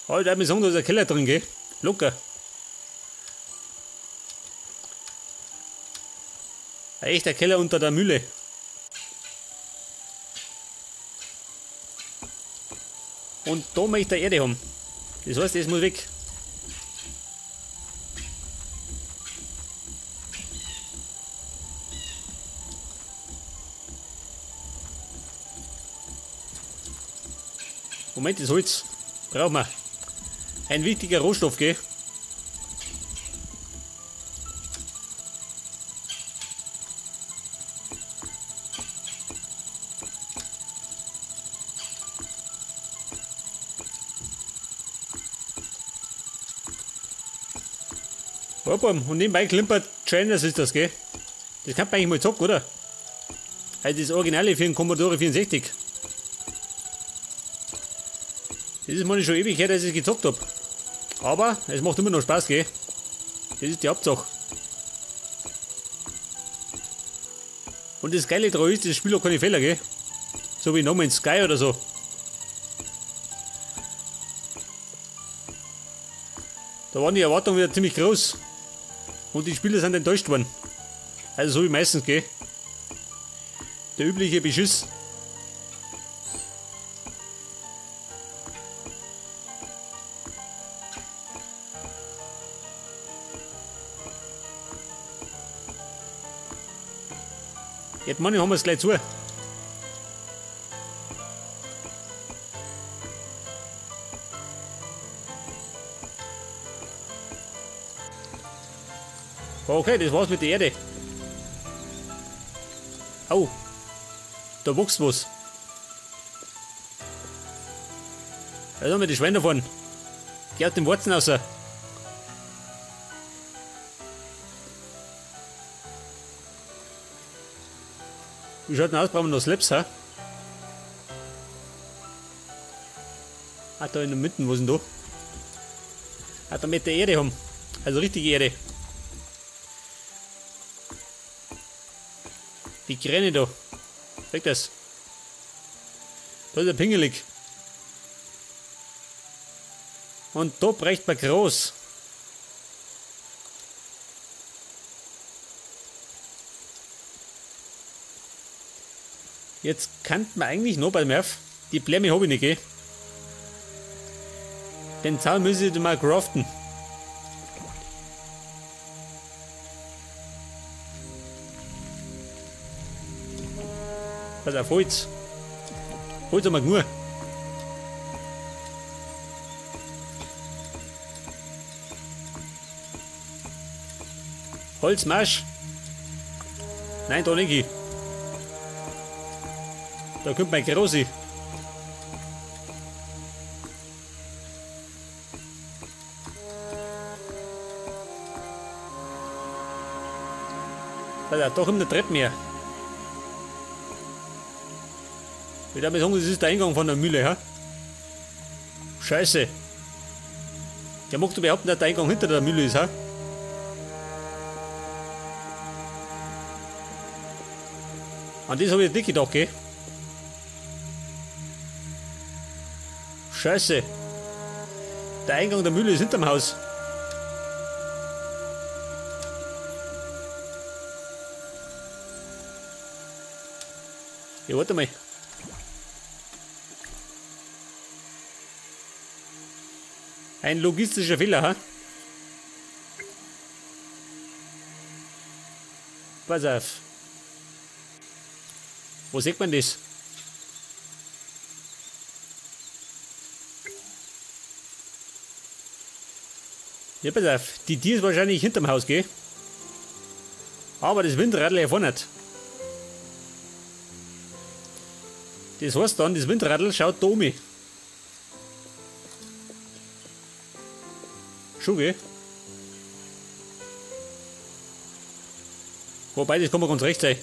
Aber ich würde mir sagen, da ist ein Keller drin, gell? Locker. Ein echter Keller unter der Mühle. Und da möchte ich Erde haben. Das heißt, das muss weg. Moment, das Holz brauchen wir. Ein wichtiger Rohstoff, gell? Und nebenbei klimpert Trainers ist das, gell? Das kann man eigentlich mal zocken, oder? Also das Originale für den Commodore 64. Das ist mir schon ewig her, dass ich es gezockt hab. Aber es macht immer noch Spaß, gell? Das ist die Hauptsache. Und das Geile daran ist, das Spiel hat keine Fehler, gell? So wie No Man's Sky oder so. Da waren die Erwartungen wieder ziemlich groß. Und die Spieler sind enttäuscht worden. Also so wie meistens, gell? Der übliche Beschiss. Jetzt meine, haben wir es gleich zu. Okay, das war's mit der Erde. Au, da wächst was. Da haben wir die Schweine davon. Geh aus den Wurzeln raus. Wie schaut denn aus? Brauchen wir noch Slaps, hä? Ah, da in der Mitte, was ist denn da? Ah, da mit der Erde haben. Also richtige Erde. Die Kräne da. Weg das. Da ist der pingelig. Und da bricht man groß. Jetzt kann man eigentlich noch bei Murph. Die Blämme habe ich nicht, gell? Den Zaun müssen ich mal craften. Pass auf, Holz. Holz haben wir genug. Holzmarsch. Nein, da nicht. Da kommt mein Großi. Pass auf, da kommt eine Treppe mehr. Ich würde sagen, das ist der Eingang von der Mühle, ha? Scheiße. Der mag doch behaupten, dass der Eingang hinter der Mühle ist, ha? An das habe ich nicht gedacht, gell? Scheiße. Der Eingang der Mühle ist hinterm Haus. Ja, warte mal. Ein logistischer Fehler, ha? Pass auf. Wo sieht man das? Ja, pass auf. Die Tier ist wahrscheinlich hinterm Haus, gell? Aber das Windradl hier vorne nicht. Das heißt dann, das Windradl schaut da um. Schon, gell? Wobei, das kann man ganz recht sein.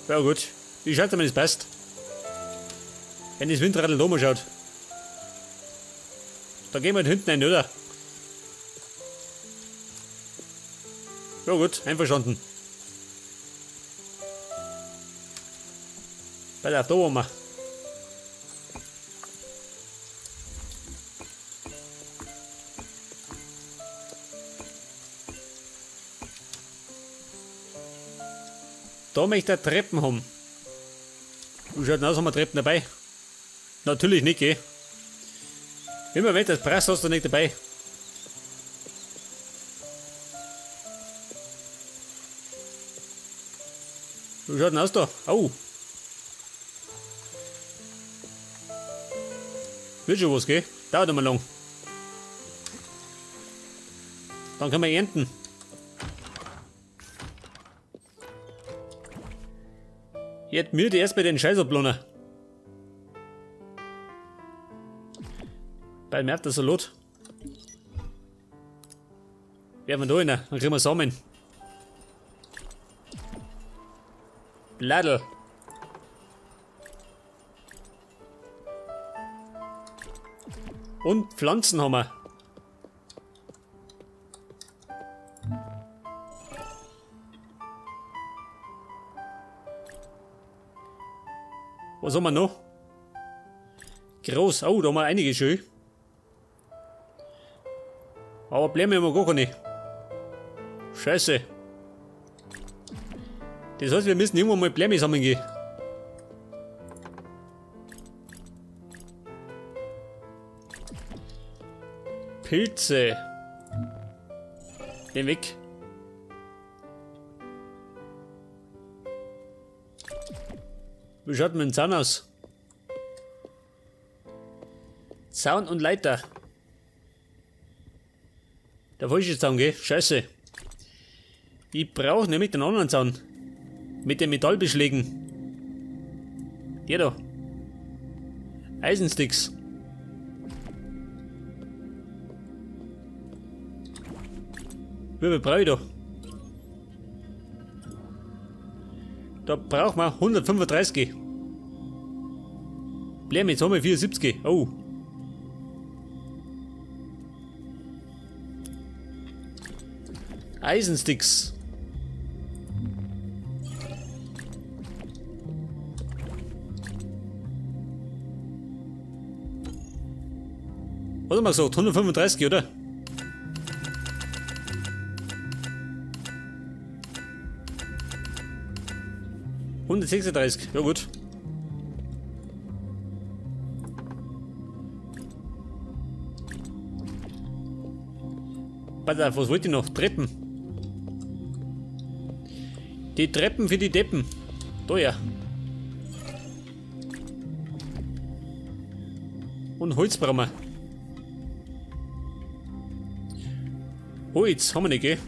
Ja gut, ich schalte mal, das passt. Wenn das Windradl da mal schaut. Da gehen wir halt hinten rein, oder? Ja gut, einverstanden. Pass auf, da waren wir. Da möchte er Treppen haben. Wie schaut denn aus, haben wir Treppen dabei? Natürlich nicht, gell? Immer wenn das Preis hast du nicht dabei. Wie schaut denn aus da? Au! Wird schon was, gell? Dauert immer lang. Dann können wir ernten. Jetzt müde erstmal den Scheiß ablohnen. Bei mir der Salat. Werfen wir da rein, dann kriegen wir Samen. Bladel. Und Pflanzen haben wir. Was haben wir noch? Groß. Oh, da haben wir einige schön. Aber Blämme haben wir gar keine. Scheiße. Das heißt, wir müssen irgendwann mal Blämme sammeln gehen. Pilze. Den weg. Wie schaut denn mein Zaun aus? Zaun und Leiter. Der falsche Zaun, gell? Scheiße. Ich brauche nämlich den anderen Zaun. Mit den Metallbeschlägen. Der da. Eisensticks. Wie viel brauche ich da? Da braucht man 135. Bläm, jetzt haben wir 74. Oh. Eisensticks. Was haben wir gesagt? 135, oder? 136, ja gut. Pass auf, was wollte ich noch? Treppen. Die Treppen für die Deppen. Da ja. Und Holz brauchen wir. Holz haben wir nicht, gell?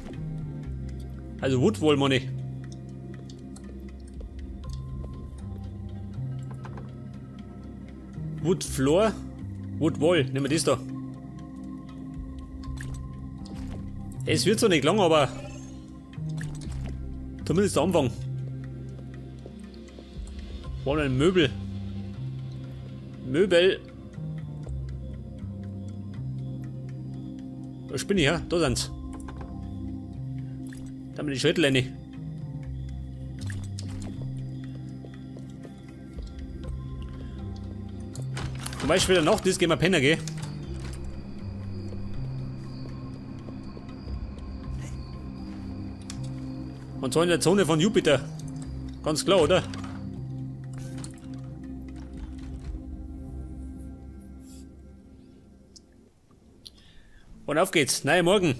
Also Wood wollen wir nicht. Wood Floor, Wood Wall, nehmen wir das da. Es wird zwar nicht lang, aber zumindest der Anfang. Wollen ein Möbel. Möbel. Da spinne ich, ja? Da sind's. Da haben wir die Schritte rein. Zum Beispiel wieder Nacht ist, gehen wir pennen, gell? Und zwar in der Zone von Jupiter. Ganz klar, oder? Und auf geht's. Neuer Morgen.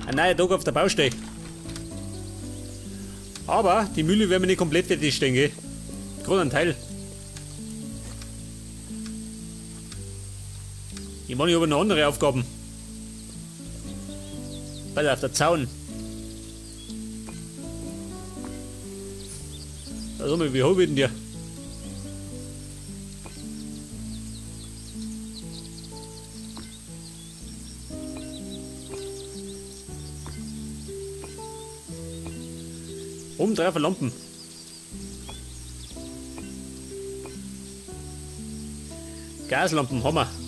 Ein neuer Tag auf der Baustelle. Aber die Mühle werden wir nicht komplett fertig stehen, gell? Gerade ein Teil. Ich meine, ich habe noch andere Aufgaben. Pass auf, der Zaun. Also, wie hoch wird denn der? Oben drei Lampen. Gaslampen haben wir.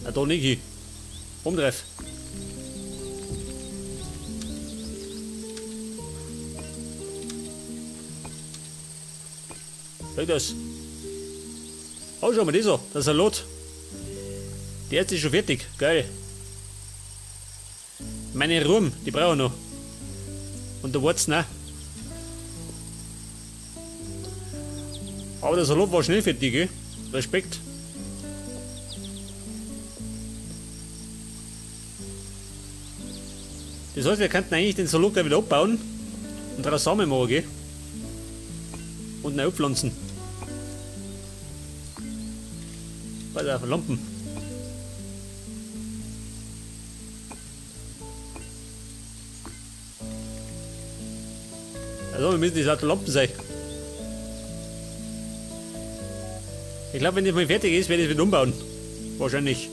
Ah, da nicht hin. Umdreif. Schau das. Oh, schau mal das an. Der Salat. Der ist schon fertig. Geil. Meine Ruhm, die brauche ich noch. Und der Weizen auch. Aber der Salat war schnell fertig, gell? Respekt. Das heißt, wir könnten eigentlich den Salat gleich wieder abbauen und daraus Samen machen, gell? Und neu abpflanzen. Pass auf, Lampen. Also, wir müssen die lauter Lampen sein. Ich glaube, wenn das mal fertig ist, werde ich es wieder umbauen. Wahrscheinlich.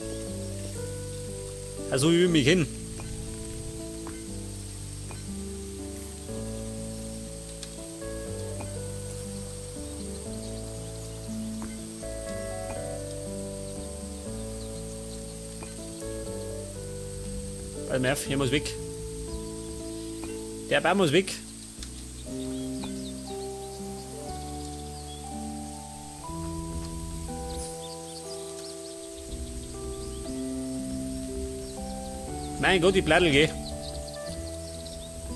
Also, wie ich mich hin. Pass auf, hier muss weg. Der Baum muss weg. Mein Gott, die Bladel, gell?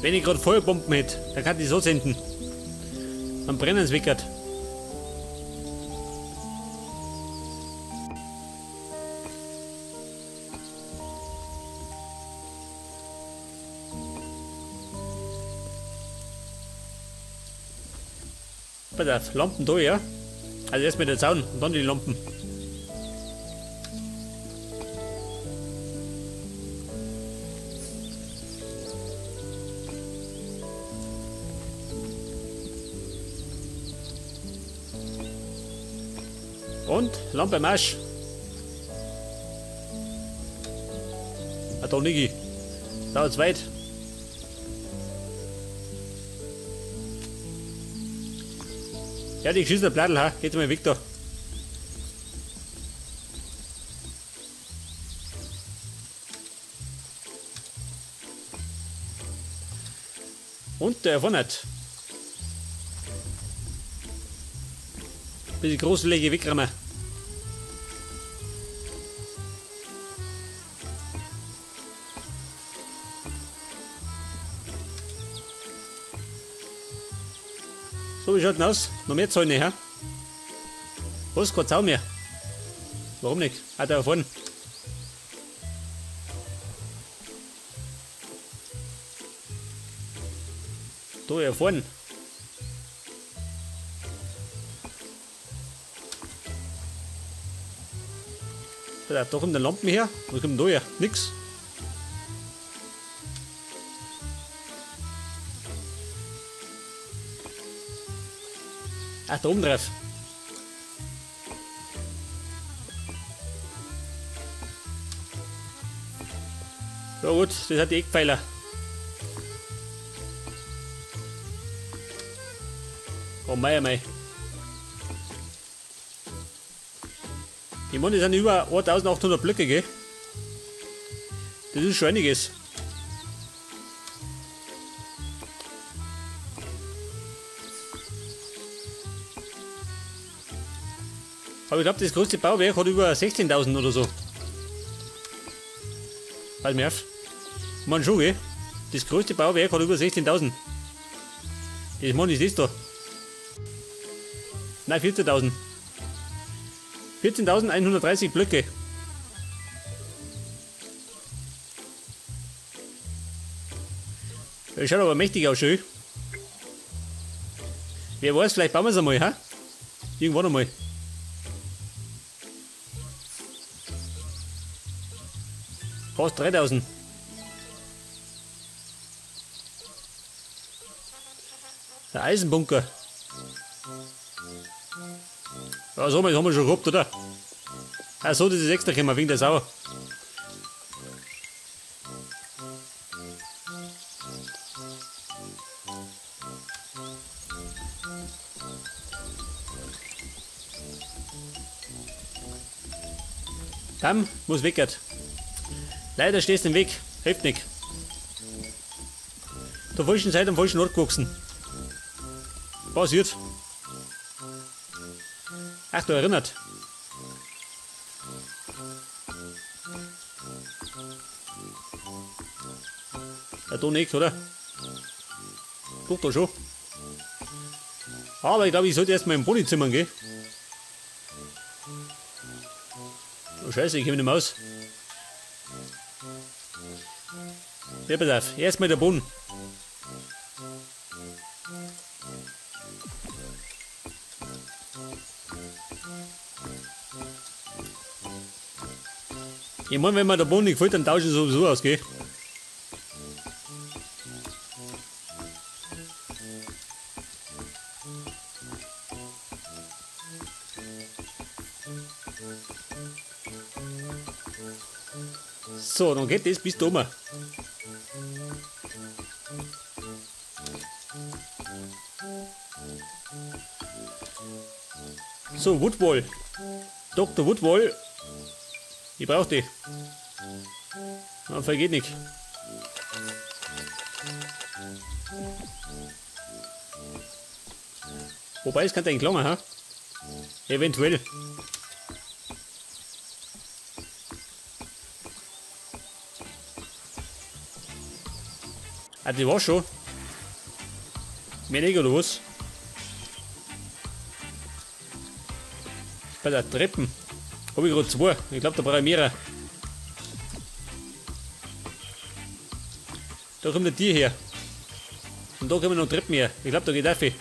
Wenn ich gerade Feuerbomben hätte, dann kann ich so senden. Dann brennen sie weg. Pass auf, Lampen da, ja? Also erstmal der Zaun und dann die Lampen. Und Lampe im Arsch. Ah, da Niki. Dauert's weit. Ja, die geschissene Bladel, ha? Geht mal weg da. Und der wandert. Bisschen großflächig wegrammen. So, wie schaut denn aus? Noch mehr Zäune, hä? Was? Kein Zaun mehr? Warum nicht? Ah, da vorne. Da ja vorne. Da kommt eine Lampen her. Was kommt denn da her? Nix. Ach, da oben drauf. Ja gut, das hat die Eckpfeiler. Oh mei, oh mei. Ich meine, das sind über 1800 Blöcke, gell? Das ist schon einiges. Aber ich glaube, das größte Bauwerk hat über 16.000 oder so. Pass mir auf. Ich meine schon, gell? Das größte Bauwerk hat über 16.000. Das meine ich, das da. Nein, 14.000. 14.130 Blöcke. Das schaut aber mächtig aus, schön. Wer weiß, vielleicht bauen wir es einmal, ha? Irgendwann einmal. Fast 3000. Der Eisenbunker. Ja, so, das haben wir schon gehabt, oder? Ach so, das ist extra gekommen, wegen der Sau. Dann muss weg. Leider stehst du im Weg, hilft nicht. Der falschen Seite am falschen Ort gewachsen. Passiert. Ach, du erinnert. Ja, da nicht, oder? Doch, da schon. Aber ich glaube, ich sollte erstmal im Ponyzimmer gehen. Oh Scheiße, ich komme nicht mehr aus. Ja, pass auf. Erstmal der Boden. Ich meine, wenn mir der Boden nicht gefällt, dann tausche ich sowieso aus, gell? So, dann geht das bis da oben. So, Woodwall. Dr. Woodwall. Ich brauch die. Ah, vergeht nicht. Wobei, es könnte eigentlich lange, ha? Eventuell. Ah, die war schon. Mehr nicht, oder was? Bei der Treppen. Hab ich gerade zwei. Ich glaube, da brauche ich mehrere. Da kommt ein Tier her. Und da kommen noch Treppen her. Ich glaube, da geht auch viel.